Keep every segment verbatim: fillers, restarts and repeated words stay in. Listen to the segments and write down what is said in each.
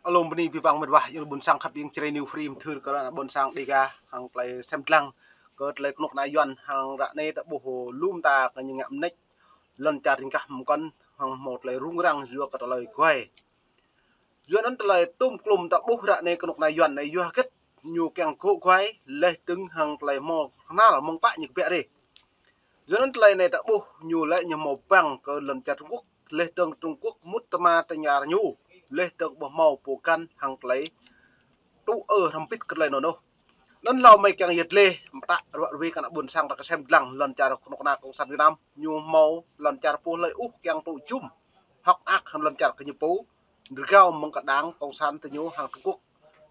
Alum bơni ƀing mĕt wa, ƀing ƀôn sang khăp ƀing Jrai New Free mơthưr kơ ƀôn sang Dega hăng tơlơi sem lăng kơ tơlơi kơnuk kơna Yuan hăng ră anai ta ƀuh lŏm ta kơ ñu ngă mơneč lŏn čar ring gah mơkŏn hăng hmâo tơlơi rŭng răng yua kơ tơlơi guai. Yua anŭn tơlơi tŭm klŭm ta ƀuh ră anai kơnuk kơna Yuan anai yua hơget ñu kiăng gŏ guai laih dơ̆ng hăng tơlơi hmâo kơnăl mơ̆ng pă ñu kơbiă rai. Yua anŭn tơlơi anai ta ƀuh ñu lĕ ñu hmâo băng kơ lŏn čar Trung Quốc, laih dơ̆ng Trung Quốc mŭt tơma tơña ñu, laih dơ̆ng ƀu hmâo pô găn hăng tơlơi tŭ ư hrăm pĭt kơ tơlơi anŭn ôh. Anŭn hlâo mơi kiăng yơh lĕ mơtă ruă ruai kơ ană ƀôn sang ta kơ sem lăng lŏn čar kơnuk kơna Cộng sản Việt Nam, ñu hmâo lŏn čar pô hlơi ôh kiăng tŭ jum hơ̆k mơak hăng lŏn čar kơ ñu pô, rơgao mơ̆ng kơ đảng Cộng sản ta ñu hăng Trung Quốc,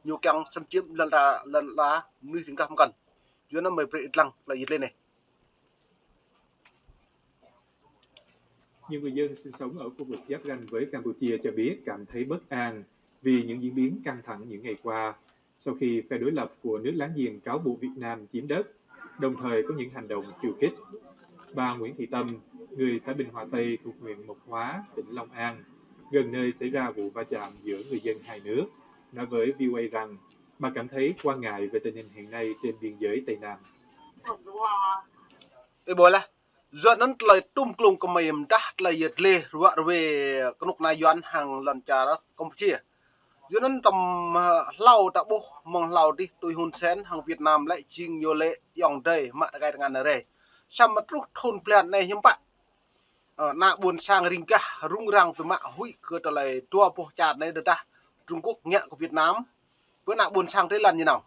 ñu kiăng xâm chiếm lŏn ta, lŏn ta mơnuih ring gah mơkŏn. Yua anŭn mơi brơi ih lăng tơlơi yơh lĕ anai. Nhiều người dân sinh sống ở khu vực giáp ranh với Campuchia cho biết cảm thấy bất an vì những diễn biến căng thẳng những ngày qua, sau khi phe đối lập của nước láng giềng cáo buộc Việt Nam chiếm đất, đồng thời có những hành động khiêu khích. Bà Nguyễn Thị Tâm, người xã Bình Hòa Tây thuộc huyện Mộc Hóa, tỉnh Long An, gần nơi xảy ra vụ va chạm giữa người dân hai nước, nói với V O A rằng bà cảm thấy quan ngại về tình hình hiện nay trên biên giới Tây Nam. Ih ƀuh laih, yua anŭn tơlơi tŭm klŭm kơ mơi mơdah tơlơi yơh lĕ ruă ruai kơnuk kơna Yuan hăng lŏn čar Campuchia. Yua anŭn tơm, ơ, hlâo ta ƀuh mơ̆ng hlâo dih tui Hun Sen hăng Việt Nam lĕ jing ñu lĕ ayŏng adơi mă tơkai tơngan rai. Samơ̆ truh thŭn blan anai hiư̆m pă, ơ, ană ƀôn sang ring gah rŭng răng tơmă huĭ kơ tơlơi dua boh čar anai tơdah Trung Quốc ngă kơ Việt Nam. Pơ ană ƀôn sang tơlơi lăn ñu nao.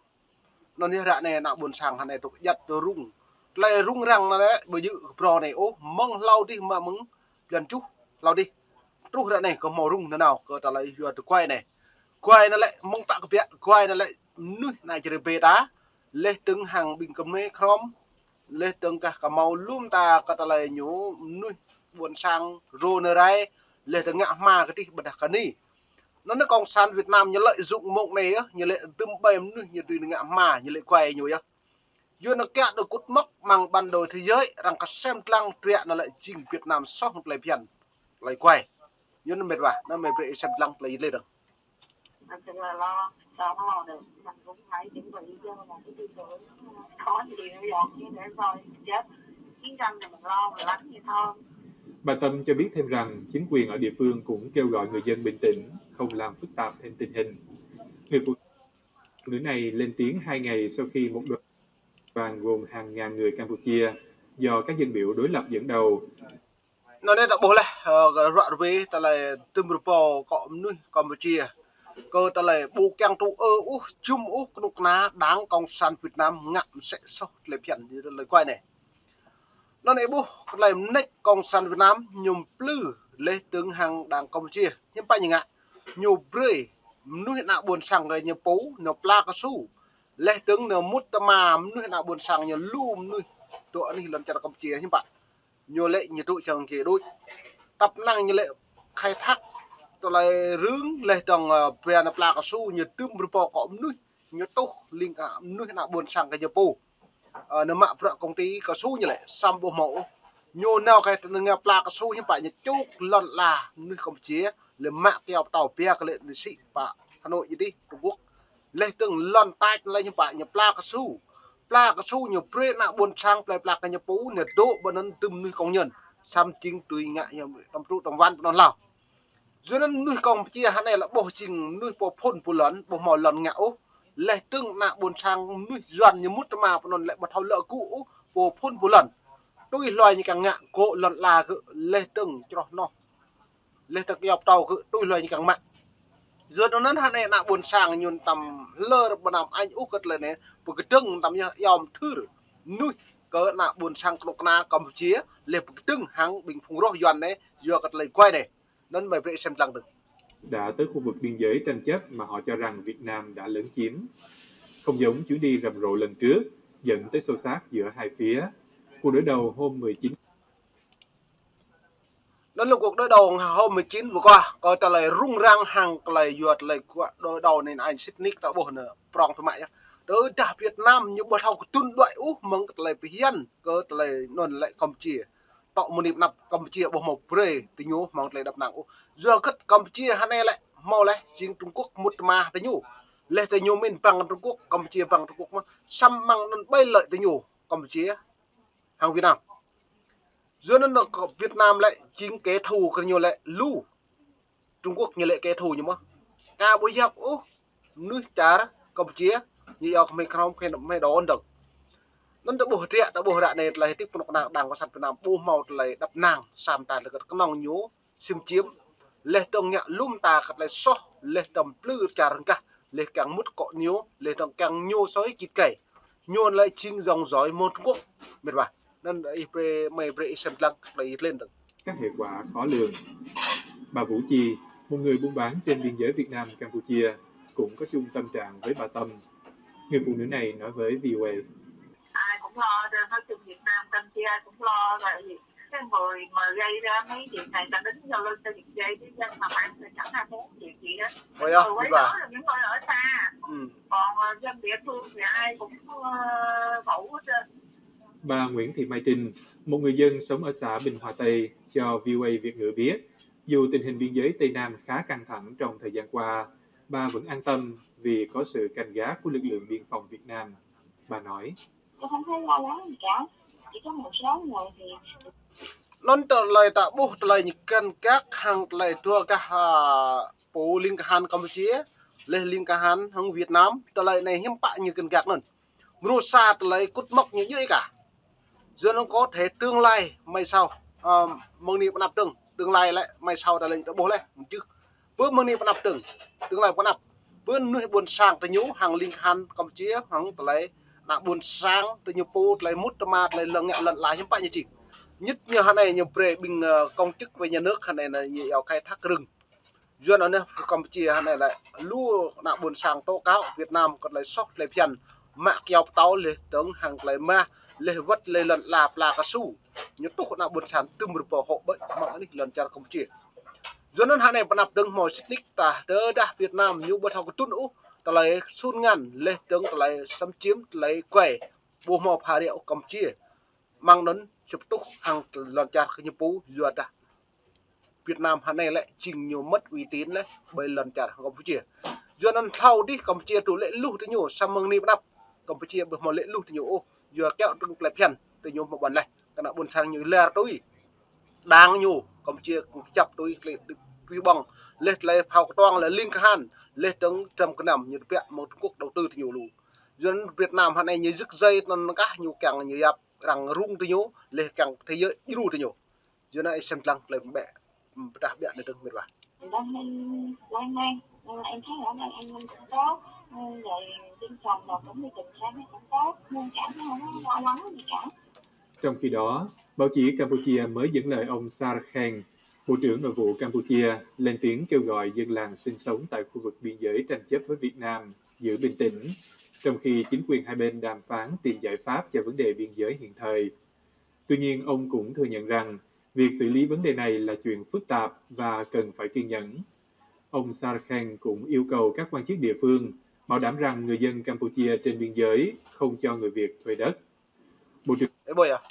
Anŭn yơh ră anai ană ƀôn sang hơnai tŭ kơjăt tŭ rŭng. Tơlơi rŭng răng anai lĕ ƀu djơ̆ kơ brô anai ôh, mơ̆ng hlâo dih mă mơ̆ng blan tơjuh hlâo dih. Truh ră anai kơ hmâo rŭng nanao kơ tơlơi yua tơguai anai. Guai anai lĕ mơ̆ng pă kơbiă, guai anai lĕ mơnuih ană čar ƀe ta, laih dơ̆ng hăng ƀing kơmơi krŏm, laih dơ̆ng kah kơ hmâo lŏm ta kơ tơlơi ñu mơnuih ƀôn sang rô nơ rai, laih dơ̆ng ngă hma kơ dih ƀôdah kơ anai. Anŭn Cộng sản Việt Nam ñu lợi dụng mông anai yơh, ñu lĕ dŭm ƀai mơnuih ñu dưi ngă hma, ñu lĕ guai ñu yơh. Yua anŭn kiăng tơkŭt mơ̆k mơ̆ng bản đồ thế giới, arăng kơ sem lăng trĕ anŭn lĕ jing Việt Nam soh tơlơi phiăn, tơlơi guai. Yua anŭn mĕt wa, anŭn mơi brơi sem lăng tơlơi yơh lĕ dơ̆ng. Nói chung là lo, lo không lo được, mình cũng phải chuẩn bị cho là cái tư tưởng khó chịu dọn như để rồi chết, chiến tranh thì mình lo mình lắng vậy thôi. Bà Tâm cho biết thêm rằng chính quyền ở địa phương cũng kêu gọi người dân bình tĩnh, không làm phức tạp thêm tình hình. Người phụ nữ này lên tiếng hai ngày sau khi một đoàn đoàn gồm hàng ngàn người Campuchia do các dân biểu đối lập dẫn đầu. Anŭn anai ta ƀuh laih, ơ, ruă ruai tơlơi tŭm rơbâo kơ mơnuih Campuchia kơ tơlơi ƀu kiăng tŭ ư ôh jum ôh kơnuk kơna đảng Cộng sản Việt Nam ngă mơsĕ soh tơlơi phiăn, tơlơi guai anai. Anŭn anai ƀuh tơlơi mơneč Cộng sản Việt Nam ñu plư laih dơ̆ng hăng đảng Campuchia. Hiư̆m pă ñu ngă, ñu brơi mơnuih ană ƀôn sang kơ ñu pô, ñu pla kơsu. Laih dơ̆ng ñu mŭt tơma mơnuih ană ƀôn sang ñu lu mơnuih dŏ anih lŏn čar Campuchia hiư̆m pă. Ñu lĕ ñu dŏ čang kơ đôč. Tăp năng ñu lĕ khai thác tơlơi rơ̆ng laih dơ̆ng, ơ, brơi ñu pla kơsu ñu tŭm rơbâo kơ mơnuih ñu tuh ling kơ mơnuih ană ƀôn sang kơ ñu pô. Ơ, ñu mă bruă công ty kơsu ñu lĕ, samơ̆ ƀu hmâo ôh. Ñu nao kơ tơ ñu pla kơsu hiư̆m pă ñu čuk lŏn ala mơnuih Campuchia, lĕ mă kơyâo pơtâo biă kơ lĕ ñu sĭ pơ Hà Nội ñu dih Trung Quốc. Laih dơ̆ng lŏn tač lĕ hiư̆m pă ñu pla kơsu. Pla kơsu ñu brơi ană ƀôn sang plơi pla kơ ñu pô ñu dŏ ƀơi anŭn tŭm mơnuih kông ñơn. Samơ̆ jing tui ngă ñu tơm tru tơm wan ƀơi anŭn hlâo. Yua anŭn mơnuih Campuchia hơnai lĕ ƀuh jing mơnuih pô phŭn pô lŏn, ƀu hmâo lŏn ngă ôh. Laih dơ̆ng ană ƀôn sang mơnuih Yuan ñu mŭt tơma pơ anŭn lĕ ƀu thâo lŏ gŭ ôh, pô phŭn pô lŏn. Tui hluai ñu kiăng ngă gŏ lŏn ala gơ̆, laih dơ̆ng čroh noh. Laih dơ̆ng kơyâo pơtâo gơ̆ tui hluai ñu kiăng mă. Yua anŭn hơnai ană ƀôn sang ñu tăm hlơr ƀu năm añ ôh kơ tơlơi anai, pơkơdơ̆ng tăm yơh yom thưr mơnuih kơ ană ƀôn sang kơnuk kơna Campuchia, laih pơkơdơ̆ng hăng ƀing phung roh Yuan anai, yua kơ tơlơi guai anai. Anŭn mơi brơi sem lăng dơ̆ng. Đã tới khu vực biên giới tranh chấp mà họ cho rằng Việt Nam đã lấn chiếm. Không giống chuyến đi rầm rộ lần trước, dẫn tới xô xát giữa hai phía, cuộc đối đầu hôm mười chín Anŭn lĕ cuộc đối đầu hôm mười chín vừa qua, kơ tơlơi rŭng răng hăng tơlơi yua tơlơi cuộc đối đầu anai añ sĭt nik ta ƀuh anai prong tơmă yơh. Tơdah Việt Nam ñu ƀu thâo kơtưn đuaĭ ôh mơ̆ng kơ tơlơi phiăn kơ tơlơi anŭn lĕ Campuchia. Tŏ mơ̆ng anăp Campuchia ƀu hmâo brơi tơ ñu mơ̆ng tơlơi đăp năng ôh. Yua hơget Campuchia hơnai lĕ Hmâo laih jing Trung Quốc mŭt tơma tơ ñu. Laih tơ ñu mĭn băng Trung Quốc, Campuchia băng Trung Quốc mơ̆n. Samơ̆ mơ̆ng anŭn ƀai lợi tơ ñu, Campuchia hăng Việt Nam. Yua anŭn Việt Nam lĕ jing kẻ thù kơ ñu lĕ lu. Trung Quốc ñu lĕ kẻ thù ñu mơ̆n. Ka ƀu yap ôh mơnuih čar Campuchia, ñu yua kơ mơi krong, kơ mơi đô ôn dơ̆ng. Anŭn ta ƀuh ră, ta ƀuh ră anai tơlơi hơdip kơnuk kơna Đảng Cộng sản Việt Nam ƀu hmâo tơlơi đăp năng, samơ̆ ta lĕ kơnơ̆ng ñu xâm chiếm. Laih dơ̆ng ngă lŏm ta kơ tơlơi soh, laih dơ̆ng plư čar rơngkah, laih kiăng mŭt akŏ ñu, laih dơ̆ng kiăng ñu soi kĭt kai. Ñu lĕ jing dòng dõi mơ̆ng Trung Quốc, mĕt wa. Anŭn ih brơi, mơi brơi ih sem lăng kơ tơlơi ih tlen dơ̆ng. Các hệ quả khó lường. Bà Vũ Chi, một người buôn bán trên biên giới Việt Nam Campuchia, cũng có chung tâm trạng với bà Tâm. Người phụ nữ này nói với V O A. Ai cũng lo, đó, nói chung Việt Nam, Campuchia cũng lo là cái người mà gây ra mấy việc này, ta đến Zalo, ta việc gây với dân làm ăn, ta chẳng ai muốn việc gì hết. Ôi, người quấy rối là những người ở xa. Ừ. Còn, ờ, dân địa phương thì ai cũng, ờ, bảo, ờ, Bà Nguyễn Thị Mai Trinh, một người dân sống ở xã Bình Hòa Tây, cho V O A Việt ngữ biết, dù tình hình biên giới Tây Nam khá căng thẳng trong thời gian qua, bà vẫn an tâm vì có sự canh gác của lực lượng biên phòng Việt Nam. Bà nói. Tôi không thấy lo lắng gì cả. Chỉ có một số người thì Anŭn tơlơi ta ƀuh tơlơi ñu canh gác hăng tơlơi dua gah, a, pô ling kahan Campuchia, laih ling kahan hăng Việt Nam, tơlơi anai hiư̆m pă ñu canh gác anŭn. Mơnuih sa tơlơi kŭt mŏk ñu djơ̆ ih ka. Yua anŭn có thể tương lai mai sau, ơ, mơ̆ng anai pơ anăp dơ̆ng, tương lai lĕ mai sau tơlơi ta ƀuh laih, mơ̆ng čư̆. Pơ mơ̆ng anai pơ anăp dơ̆ng, tương lai pơ anăp. Pơ mơnuih ƀôn sang tơ ñu hăng ling kahan Campuchia, hăng tơlơi ană ƀôn sang tơ ñu pô, tơlơi mŭt tơma, tơlơi lŏn ngă lŏn ala hiư̆m pă ñu jing. Nhất ñu hơnai ñu brơi ƀing, ơ, công chức về nhà nước hơnai ñu yua khai thác rừng. Yua anŭn anai kơ Campuchia hơnai lĕ lu ană ƀôn sang tố cáo Việt Nam kơ tơlơi soh tơlơi phiăn, mă kyâo pơtâo laih dơ̆ng hăng tơlơi mah, laih wơ̆t laih lŏn ala pla cao su. Ñu tuh ană ƀôn sang tơm rơbâo hŏ ƀơi mơ̆ng anih lŏn čar Campuchia. Yua anŭn hơnai pơ anăp dơ̆ng hmâo sĭt nik ta tơdah Việt Nam ñu ƀu thâo kơtŭn ôh tơlơi sun ngăn laih dơ̆ng tơlơi xâm chiếm tơlơi quay ƀu hmâo pha rĕ ôh Campuchia. Mơ̆ng anŭn sĭt tuh hăng lŏn čar kơ ñu pô yua dah Việt Nam hơnai lĕ jing ñu mất uy tín laih ƀơi lŏn čar Campuchia. Yua anŭn thâo dih Campuchia tŭ lĕ luh tơ ñu samơ̆ mơ̆ng anai pơ anăp Campuchia ƀu hmâo lĕ luh tơ ñu ôh. Yua kiaŏ tơ̆ng tơlơi phiăn tơ ñu hmâo ƀuăn laih. Kơnă ƀôn sang ñu lar tui. Đảng ñu Campuchia kơjăp tui tơlơi tui ƀơ̆ng. Laih tơlơi phao kơtuang laih ling kahan. Laih dơ̆ng trăm kơnăm ñu tơbiă mơ̆ng Trung Quốc đầu tư tơ ñu lu. Yua anŭn Việt Nam hơnai ñu rơ̆k rơngai tơnăn kah ñu kiăng ñu yap arăng rŭng tơ ñu. Laih kiăng thế giới djru tơ ñu. Yua anŭn ih sem lăng tơlơi ƀĕ, pơdah ƀĕ anai dơ̆ng mĕt wa. Đang hoang mang, ờ, em thấy ở đây an ninh cũng tốt, ờ, rồi biên phòng rồi cũng đi tuần tra nó cũng tốt, nên cảm thấy không có lo lắng gì cả. Trong khi đó, báo chí Campuchia mới dẫn lời ông Sar Kheng, Bộ trưởng Nội vụ Campuchia, lên tiếng kêu gọi dân làng sinh sống tại khu vực biên giới tranh chấp với Việt Nam giữ bình tĩnh, trong khi chính quyền hai bên đàm phán tìm giải pháp cho vấn đề biên giới hiện thời. Tuy nhiên, ông cũng thừa nhận rằng việc xử lý vấn đề này là chuyện phức tạp và cần phải kiên nhẫn. Ông Sar Kheng cũng yêu cầu các quan chức địa phương bảo đảm rằng người dân Campuchia trên biên giới không cho người Việt thuê đất. Bộ trưởng Ê, ƀơi ah.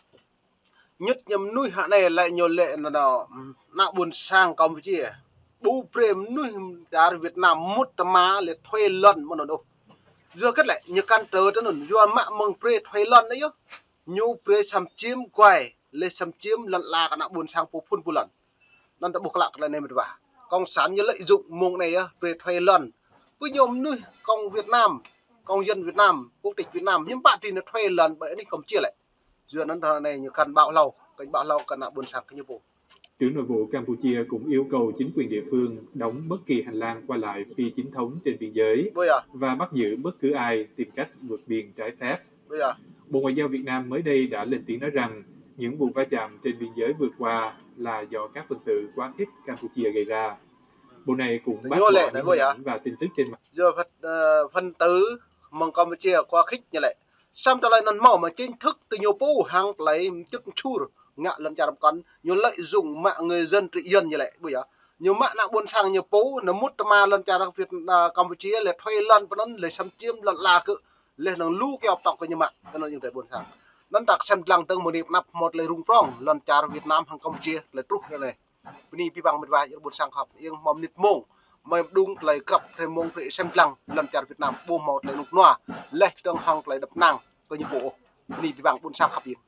Nhất ñu mơnuih hơnai lĕ ñu lĕ anŭn, ană ƀôn sang Campuchia. Ƀu brơi mơnuih čar Việt Nam mŭt tơma laih thuê lŏn mơ̆n anŭn ôh. Yua hơget lĕ ñu cản trở tơ anŭn, yua mă mơ̆ng brơi thuê lŏn anai yơh. Ñu brơi xâm chiếm quay, laih xâm chiếm lŏn ala kơ ană ƀôn sang pô phŭn pô lŏn. Anŭn ta ƀuh klă tơlơi anai mĕt wa. Cộng sản ñu lợi dụng mơ̆ng anai yơh, brơi thuê lŏn. Pơ ñu mơnuih công Việt Nam, công dân Việt Nam, quốc tịch Việt Nam, hiư̆m pă tui ñu thuê lŏn ƀơi anih Campuchia lĕ. Yua anŭn tơlơi anai ñu cảnh báo hlâo, cảnh báo hlâo kơ ană ƀôn sang kơ ñu pô. Trưởng Nội vụ Campuchia cũng yêu cầu chính quyền địa phương đóng bất kỳ hành lang qua lại phi chính thống trên biên giới Ƀơi ah. và bắt giữ bất cứ ai tìm cách vượt biên trái phép. Ƀơi ah. Bộ Ngoại giao Việt Nam mới đây đã lên tiếng nói rằng những vụ va chạm trên biên giới vừa qua là do các phần tử quá khích Campuchia gây ra. Bộ này cũng bác Ñu lĕ, bỏ những ƀơi ah. hình ảnh và tin tức trên mạng. Yua phần, ờ, phần tử mơ̆ng Campuchia quá khích ñu lĕ. Samơ̆ tơlơi anŭn hmâo mă chính thức tơ ñu pô hăng tơlơi mčŭt mčur ngă lŏn čar pơkŏn, ñu lợi dụng mă người dân trị dân ñu lĕ, ƀơi ah. Ñu mă ană ƀôn sang ñu pô, ñu mŭt tơma lŏn čar Việt, à, Campuchia, laih thuê lŏn pơ anŭn, laih xâm chiếm lŏn ala kơ, laih anŭn lu kyâo pơtŏk kơ ñu mă, kơ anŭn yơh tơlơi ƀôn sang. Anŭn ta sem lăng dơ̆ng mơ̆ng anai pơ anăp hmâo tơlơi rŭng prŏng, lŏn čar Việt Nam hăng Campuchia, tơlơi truh anai. Bơni abih bang mĕt wa, ƀôn sang khăp, yơh hmâo mơnit mông. mơi mơđung tơlơi krăp hrơi mông hrơi sem lăng lŏn čar Việt Nam ƀu hmâo tơlơi rơnŭk rơnua, laih dơ̆ng hăng tơlơi djăp kơnang kơ ñu pô ôh. Bơni abih bang ƀôn sang khăp ƀing.